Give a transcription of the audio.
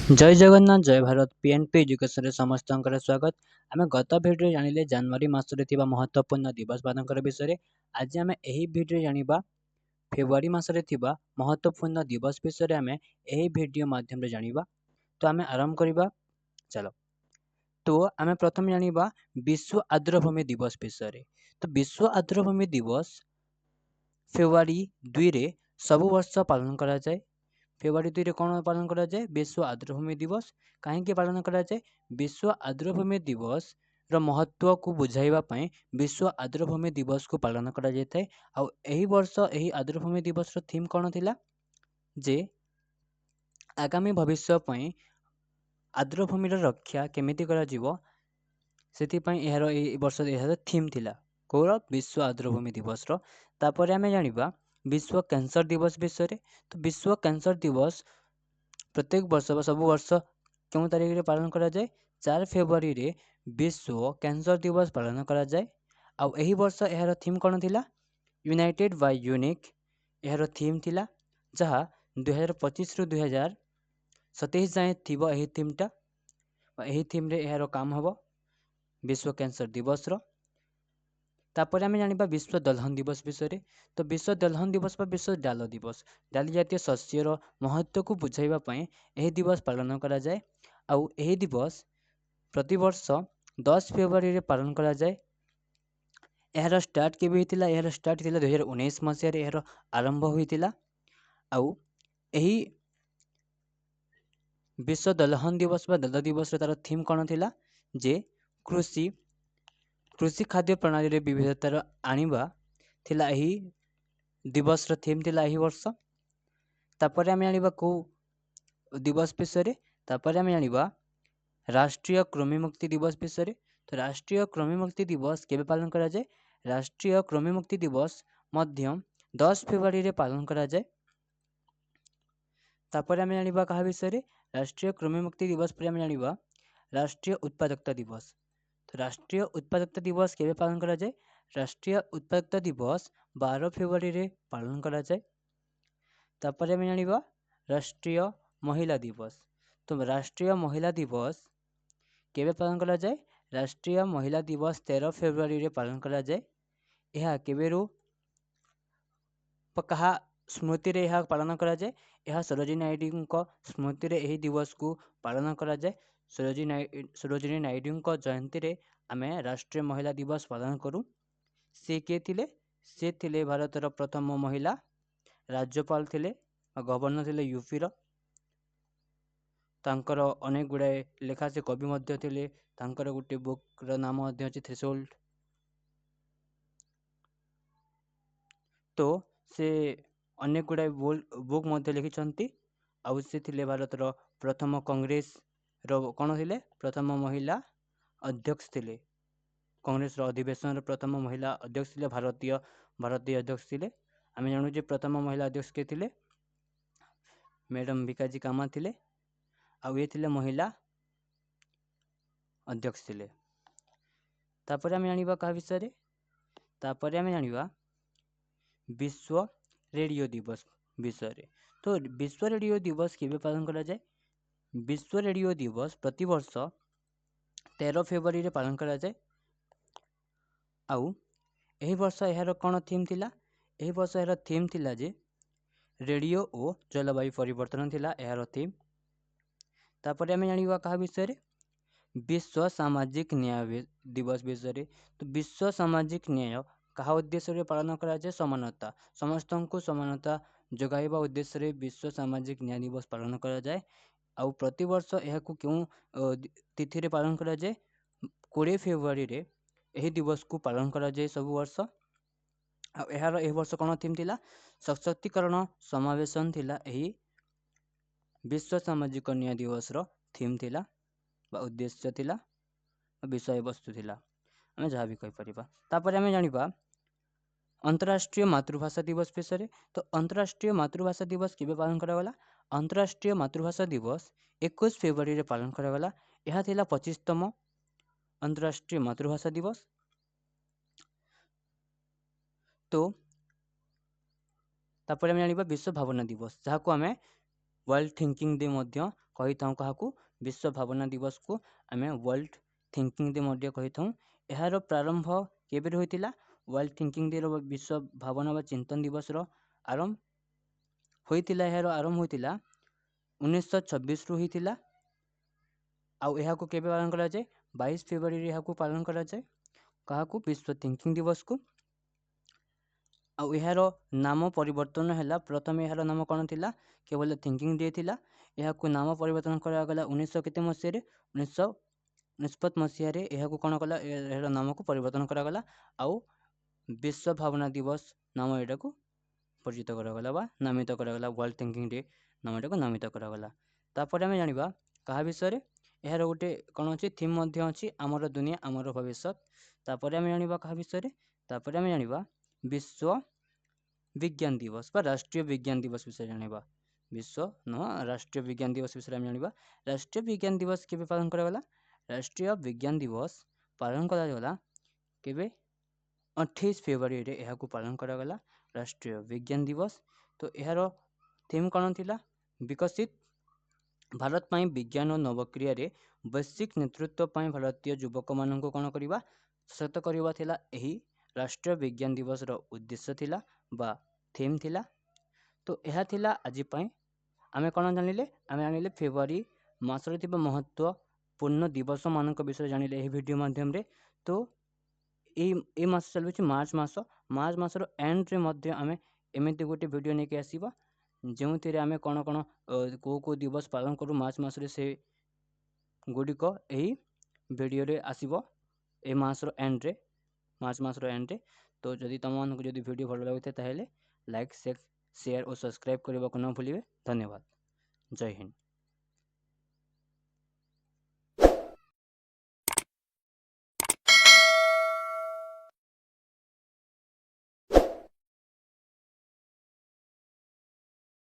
ଜୟ ଜଗନ୍ନାଥ, ଜୟ ଭାରତ। ପିଏନ୍ପି ଏଜୁକେସନରେ ସମସ୍ତଙ୍କର ସ୍ୱାଗତ। ଆମେ ଗତ ଭିଡ଼ିଓରେ ଜାଣିଲେ ଜାନୁଆରୀ ମାସରେ ଥିବା ମହତ୍ତ୍ୱପୂର୍ଣ୍ଣ ଦିବସମାନଙ୍କର ବିଷୟରେ। ଆଜି ଆମେ ଏହି ଭିଡ଼ିଓରେ ଜାଣିବା ଫେବୃଆରୀ ମାସରେ ଥିବା ମହତ୍ତ୍ୱପୂର୍ଣ୍ଣ ଦିବସ ବିଷୟରେ। ଆମେ ଏହି ଭିଡ଼ିଓ ମାଧ୍ୟମରେ ଜାଣିବା। ତ ଆମେ ଆରମ୍ଭ କରିବା, ଚାଲ। ତ ଆମେ ପ୍ରଥମେ ଜାଣିବା ବିଶ୍ୱ ଆର୍ଦ୍ରଭୂମି ଦିବସ ବିଷୟରେ। ତ ବିଶ୍ୱ ଆର୍ଦ୍ରଭୂମି ଦିବସ ଫେବୃଆରୀ 2ରେ ସବୁ ବର୍ଷ ପାଳନ କରାଯାଏ। ଫେବୃଆରୀ 2ରେ କ'ଣ ପାଳନ କରାଯାଏ? ବିଶ୍ୱ ଆର୍ଦ୍ରଭୂମି ଦିବସ। କାହିଁକି ପାଳନ କରାଯାଏ? ବିଶ୍ୱ ଆର୍ଦ୍ରଭୂମି ଦିବସର ମହତ୍ତ୍ୱକୁ ବୁଝାଇବା ପାଇଁ ବିଶ୍ୱ ଆର୍ଦ୍ରଭୂମି ଦିବସକୁ ପାଳନ କରାଯାଇଥାଏ। ଆଉ ଏହି ବର୍ଷ ଏହି ଆର୍ଦ୍ରଭୂମି ଦିବସର ଥିମ୍ କ'ଣ ଥିଲା ଯେ ଆଗାମୀ ଭବିଷ୍ୟ ପାଇଁ ଆର୍ଦ୍ରଭୂମିର ରକ୍ଷା କେମିତି କରାଯିବ, ସେଥିପାଇଁ ଏହାର ଏହି ବର୍ଷ ଏହାର ଥିମ୍ ଥିଲା। କେଉଁର? ବିଶ୍ୱ ଆର୍ଦ୍ରଭୂମି ଦିବସର। ତାପରେ ଆମେ ଜାଣିବା ବିଶ୍ୱ କ୍ୟାନ୍ସର ଦିବସ ବିଷୟରେ। ତ ବିଶ୍ୱ କ୍ୟାନ୍ସର ଦିବସ ପ୍ରତ୍ୟେକ ବର୍ଷ ବା ସବୁ ବର୍ଷ କେଉଁ ତାରିଖରେ ପାଳନ କରାଯାଏ? 4 ଫେବୃଆରୀରେ ବିଶ୍ୱ କ୍ୟାନ୍ସର ଦିବସ ପାଳନ କରାଯାଏ। ଆଉ ଏହି ବର୍ଷ ଏହାର ଥିମ୍ କ'ଣ ଥିଲା? ୟୁନାଇଟେଡ଼ ବାଇ ୟୁନିକ୍ ଏହାର ଥିମ୍ ଥିଲା, ଯାହା 2025ରୁ 2027 ଯାଏଁ ଥିବ ଏହି ଥିମ୍ଟା, ବା ଏହି ଥିମ୍ରେ ଏହାର କାମ ହେବ ବିଶ୍ୱ କ୍ୟାନ୍ସର ଦିବସର। ତାପରେ ଆମେ ଜାଣିବା ବିଶ୍ୱ ଦଲହନ ଦିବସ ବିଷୟରେ। ତ ବିଶ୍ୱ ଦଲହନ ଦିବସ ବା ବିଶ୍ୱ ଡାଲ ଦିବସ, ଡାଲି ଜାତୀୟ ଶସ୍ୟର ମହତ୍ତ୍ୱକୁ ବୁଝାଇବା ପାଇଁ ଏହି ଦିବସ ପାଳନ କରାଯାଏ। ଆଉ ଏହି ଦିବସ ପ୍ରତିବର୍ଷ 10 ଫେବୃଆରୀରେ ପାଳନ କରାଯାଏ। ଏହାର ଷ୍ଟାର୍ଟ କେବେ ହୋଇଥିଲା? ଏହାର ଷ୍ଟାର୍ଟ ଥିଲା 2019 ମସିହାରେ ଏହାର ଆରମ୍ଭ ହୋଇଥିଲା। ଆଉ ଏହି ବିଶ୍ୱ ଦଲହନ ଦିବସ ବା ଦଲ ଦିବସର ତା'ର ଥିମ୍ କ'ଣ ଥିଲା ଯେ କୃଷି ଖାଦ୍ୟ ପ୍ରଣାଳୀରେ ବିବିଧତାର ଆଣିବା ଥିଲା ଏହି ଦିବସର ଥିମ୍ ଥିଲା ଏହି ବର୍ଷ। ତାପରେ ଆମେ ଜାଣିବା କେଉଁ ଦିବସ ବିଷୟରେ? ତାପରେ ଆମେ ଜାଣିବା ରାଷ୍ଟ୍ରୀୟ କୃମିମୁକ୍ତି ଦିବସ ବିଷୟରେ। ତ ରାଷ୍ଟ୍ରୀୟ କୃମିମୁକ୍ତି ଦିବସ କେବେ ପାଳନ କରାଯାଏ? ରାଷ୍ଟ୍ରୀୟ କୃମିମୁକ୍ତି ଦିବସ ମଧ୍ୟ 10 ଫେବୃଆରୀରେ ପାଳନ କରାଯାଏ। ତାପରେ ଆମେ ଜାଣିବା କାହା ବିଷୟରେ? ରାଷ୍ଟ୍ରୀୟ କୃମିମୁକ୍ତି ଦିବସ ପରେ ଆମେ ଜାଣିବା ରାଷ୍ଟ୍ରୀୟ ଉତ୍ପାଦକତା ଦିବସ। ତ ରାଷ୍ଟ୍ରୀୟ ଉତ୍ପାଦକତା ଦିବସ କେବେ ପାଳନ କରାଯାଏ? ରାଷ୍ଟ୍ରୀୟ ଉତ୍ପାଦକତା ଦିବସ 12 ଫେବୃଆରୀରେ ପାଳନ କରାଯାଏ। ତାପରେ ଆମେ ଜାଣିବା ରାଷ୍ଟ୍ରୀୟ ମହିଳା ଦିବସ। ତ ରାଷ୍ଟ୍ରୀୟ ମହିଳା ଦିବସ କେବେ ପାଳନ କରାଯାଏ? ରାଷ୍ଟ୍ରୀୟ ମହିଳା ଦିବସ 13 ଫେବୃଆରୀରେ ପାଳନ କରାଯାଏ। ଏହା କେବେରୁ କାହା ସ୍ମୃତିରେ ଏହା ପାଳନ କରାଯାଏ? ଏହା ସରୋଜିନୀ ନାଇଡୁଙ୍କ ସ୍ମୃତିରେ ଏହି ଦିବସକୁ ପାଳନ କରାଯାଏ। ସରୋଜିନୀ ନାଇଡୁଙ୍କ ଜୟନ୍ତୀରେ ଆମେ ରାଷ୍ଟ୍ରୀୟ ମହିଳା ଦିବସ ପାଳନ କରୁ। ସେ କିଏ ଥିଲେ? ସେ ଥିଲେ ଭାରତର ପ୍ରଥମ ମହିଳା ରାଜ୍ୟପାଳ ଥିଲେ ବା ଗଭର୍ଣ୍ଣର ଥିଲେ ୟୁପିର। ତାଙ୍କର ଅନେକ ଗୁଡ଼ାଏ ଲେଖା, ସେ କବି ମଧ୍ୟ ଥିଲେ। ତାଙ୍କର ଗୋଟେ ବୁକ୍ର ନାମ ମଧ୍ୟ ଅଛି ଥ୍ରେସୋଲ୍ଡ। ତ ସେ ଅନେକ ଗୁଡ଼ାଏ ବୁକ୍ ମଧ୍ୟ ଲେଖିଛନ୍ତି। ଆଉ ସେ ଥିଲେ ଭାରତର ପ୍ରଥମ କଂଗ୍ରେସର କ'ଣ ଥିଲେ? ପ୍ରଥମ ମହିଳା ଅଧ୍ୟକ୍ଷ ଥିଲେ। କଂଗ୍ରେସର ଅଧିବେଶନର ପ୍ରଥମ ମହିଳା ଅଧ୍ୟକ୍ଷ ଥିଲେ, ଭାରତୀୟ ଅଧ୍ୟକ୍ଷ ଥିଲେ। ଆମେ ଜାଣୁ ଯେ ପ୍ରଥମ ମହିଳା ଅଧ୍ୟକ୍ଷ କିଏ ଥିଲେ? ମ୍ୟାଡ଼ାମ୍ ଭିକାଜୀ କାମା ଥିଲେ। ଆଉ ଇଏ ଥିଲେ ମହିଳା ଅଧ୍ୟକ୍ଷ ଥିଲେ। ତାପରେ ଆମେ ଜାଣିବା କାହା ବିଷୟରେ? ତାପରେ ଆମେ ଜାଣିବା ବିଶ୍ୱ ରେଡ଼ିଓ ଦିବସ ବିଷୟରେ। ତ ବିଶ୍ୱ ରେଡ଼ିଓ ଦିବସ କେବେ ପାଳନ କରାଯାଏ? ବିଶ୍ୱ ରେଡ଼ିଓ ଦିବସ ପ୍ରତିବର୍ଷ 13 ଫେବୃଆରୀରେ ପାଳନ କରାଯାଏ। ଆଉ ଏହି ବର୍ଷ ଏହାର କ'ଣ ଥିମ୍ ଥିଲା? ଏହି ବର୍ଷ ଏହାର ଥିମ୍ ଥିଲା ଯେ ରେଡ଼ିଓ ଓ ଜଳବାୟୁ ପରିବର୍ତ୍ତନ ଥିଲା ଏହାର ଥିମ୍। ତାପରେ ଆମେ ଜାଣିବା କାହା ବିଷୟରେ? ବିଶ୍ୱ ସାମାଜିକ ନ୍ୟାୟ ଦିବସ ବିଷୟରେ। ତ ବିଶ୍ୱ ସାମାଜିକ ନ୍ୟାୟ କାହା ଉଦ୍ଦେଶ୍ୟରେ ପାଳନ କରାଯାଏ? ସମାନତା, ସମସ୍ତଙ୍କୁ ସମାନତା ଯୋଗାଇବା ଉଦ୍ଦେଶ୍ୟରେ ବିଶ୍ୱ ସାମାଜିକ ନ୍ୟାୟ ଦିବସ ପାଳନ କରାଯାଏ। ଆଉ ପ୍ରତିବର୍ଷ ଏହାକୁ କେଉଁ ତିଥିରେ ପାଳନ କରାଯାଏ? 20 ଫେବୃଆରୀରେ ଏହି ଦିବସକୁ ପାଳନ କରାଯାଏ ସବୁ ବର୍ଷ। ଆଉ ଏହାର ଏହି ବର୍ଷ କ'ଣ ଥିମ୍ ଥିଲା? ସଶକ୍ତିକରଣ ସମାବେଶନ ଥିଲା ଏହି ବିଶ୍ୱ ସାମାଜିକ ନ୍ୟାୟ ଦିବସର ଥିମ୍ ଥିଲା ବା ଉଦ୍ଦେଶ୍ୟ ଥିଲା ବା ବିଷୟବସ୍ତୁ ଥିଲା, ଆମେ ଯାହା ବି କହିପାରିବା। ତାପରେ ଆମେ ଜାଣିବା ଅନ୍ତରାଷ୍ଟ୍ରୀୟ ମାତୃଭାଷା ଦିବସ ବିଷୟରେ। ତ ଅନ୍ତରାଷ୍ଟ୍ରୀୟ ମାତୃଭାଷା ଦିବସ କେବେ ପାଳନ କରାଗଲା? ଅନ୍ତରାଷ୍ଟ୍ରୀୟ ମାତୃଭାଷା ଦିବସ 21 ଫେବୃଆରୀରେ ପାଳନ କରାଗଲା। ଏହା ଥିଲା 25ତମ ଅନ୍ତରାଷ୍ଟ୍ରୀୟ ମାତୃଭାଷା ଦିବସ। ତ ତାପରେ ଆମେ ଜାଣିବା ବିଶ୍ୱ ଭାବନା ଦିବସ, ଯାହାକୁ ଆମେ ୱାର୍ଲଡ ଥିଙ୍କିଂ ଡେ ମଧ୍ୟ କହିଥାଉ। କାହାକୁ? ବିଶ୍ୱ ଭାବନା ଦିବସକୁ ଆମେ ୱାର୍ଲଡ ଥିଙ୍କିଂ ଡେ ମଧ୍ୟ କହିଥାଉ। ଏହାର ପ୍ରାରମ୍ଭ କେବେ ହୋଇଥିଲା? ୱାର୍ଲଡ ଥିଙ୍କିଂ ଡେର, ବିଶ୍ୱ ଭାବନା ବା ଚିନ୍ତନ ଦିବସର ଆରମ୍ଭ ହୋଇଥିଲା, ଏହାର ଆରମ୍ଭ ହୋଇଥିଲା 1926ରୁ ହୋଇଥିଲା। ଆଉ ଏହାକୁ କେବେ ପାଳନ କରାଯାଏ? 22 ଫେବୃଆରୀରେ ଏହାକୁ ପାଳନ କରାଯାଏ। କାହାକୁ? ବିଶ୍ୱ ଥିଙ୍କିଂ ଦିବସକୁ। ଆଉ ଏହାର ନାମ ପରିବର୍ତ୍ତନ ହେଲା। ପ୍ରଥମେ ଏହାର ନାମ କ'ଣ ଥିଲା? କେବଳ ଥିଙ୍କିଂ ଡେ ଥିଲା। ଏହାକୁ ନାମ ପରିବର୍ତ୍ତନ କରାଗଲା ଉଣେଇଶହ କେତେ ମସିହାରେ? 1999 ମସିହାରେ ଏହାକୁ କ'ଣ କଲା, ଏହାର ନାମକୁ ପରିବର୍ତ୍ତନ କରାଗଲା ଆଉ ବିଶ୍ୱ ଭାବନା ଦିବସ ନାମ ଏଟାକୁ ପରିଚିତ କରାଗଲା ବା ନାମିତ କରାଗଲା। ୱାର୍ଲଡ ଥିଙ୍କିଂ ଡେ ନାମ ଏଟାକୁ ନାମିତ କରାଗଲା। ତାପରେ ଆମେ ଜାଣିବା କାହା ବିଷୟରେ? ଏହାର ଗୋଟେ କ'ଣ ଅଛି, ଥିମ୍ ମଧ୍ୟ ଅଛି, ଆମର ଦୁନିଆ ଆମର ଭବିଷ୍ୟତ। ତାପରେ ଆମେ ଜାଣିବା କାହା ବିଷୟରେ? ତାପରେ ଆମେ ଜାଣିବା ବିଶ୍ୱ ବିଜ୍ଞାନ ଦିବସ ବା ରାଷ୍ଟ୍ରୀୟ ବିଜ୍ଞାନ ଦିବସ ବିଷୟରେ ଜାଣିବା। ବିଶ୍ୱ ନୁହଁ, ରାଷ୍ଟ୍ରୀୟ ବିଜ୍ଞାନ ଦିବସ ବିଷୟରେ ଆମେ ଜାଣିବା। ରାଷ୍ଟ୍ରୀୟ ବିଜ୍ଞାନ ଦିବସ କେବେ ପାଳନ କରାଗଲା? ରାଷ୍ଟ୍ରୀୟ ବିଜ୍ଞାନ ଦିବସ ପାଳନ କରାଗଲା କେବେ? 28 ଫେବୃଆରୀରେ ଏହାକୁ ପାଳନ କରାଗଲା, ରାଷ୍ଟ୍ରୀୟ ବିଜ୍ଞାନ ଦିବସ। ତ ଏହାର ଥିମ୍ କ'ଣ ଥିଲା? ବିକଶିତ ଭାରତ ପାଇଁ ବିଜ୍ଞାନ ଓ ନବକ୍ରିୟାରେ ବୈଶ୍ୱିକ ନେତୃତ୍ୱ ପାଇଁ ଭାରତୀୟ ଯୁବକମାନଙ୍କୁ କ'ଣ କରିବା, ସଶକ୍ତ କରିବା ଥିଲା ଏହି ରାଷ୍ଟ୍ରୀୟ ବିଜ୍ଞାନ ଦିବସର ଉଦ୍ଦେଶ୍ୟ ଥିଲା ବା ଥିମ୍ ଥିଲା। ତ ଏହା ଥିଲା ଆଜି ପାଇଁ। ଆମେ କ'ଣ ଜାଣିଲେ? ଆମେ ଜାଣିଲେ ଫେବୃଆରୀ ମାସରେ ଥିବା ମହତ୍ତ୍ୱପୂର୍ଣ୍ଣ ଦିବସମାନଙ୍କ ବିଷୟରେ ଜାଣିଲେ ଏହି ଭିଡ଼ିଓ ମାଧ୍ୟମରେ। ତ ଏଇ ମାସ ଚାଲୁଛି ମାର୍ଚ୍ଚ ମାସ। ମାର୍ଚ୍ଚ ମାସର ଏଣ୍ଡରେ ମଧ୍ୟ ଆମେ ଏମିତି ଗୋଟେ ଭିଡ଼ିଓ ନେଇକି ଆସିବା, ଯେଉଁଥିରେ ଆମେ କ'ଣ କ'ଣ, କେଉଁ କେଉଁ ଦିବସ ପାଳନ କରୁ ମାର୍ଚ୍ଚ ମାସରେ, ସେ ଗୁଡ଼ିକ ଏହି ଭିଡ଼ିଓରେ ଆସିବ ଏ ମାସର ଏଣ୍ଡରେ, ମାର୍ଚ୍ଚ ମାସର ଏଣ୍ଡରେ। ତ ଯଦି ତୁମମାନଙ୍କୁ ଯଦି ଭିଡ଼ିଓ ଭଲ ଲାଗୁଥାଏ, ତାହେଲେ ଲାଇକ୍, ସେୟାର ଓ ସବସ୍କ୍ରାଇବ୍ କରିବାକୁ ନ ଭୁଲିବେ। ଧନ୍ୟବାଦ। ଜୟ ହିନ୍ଦ।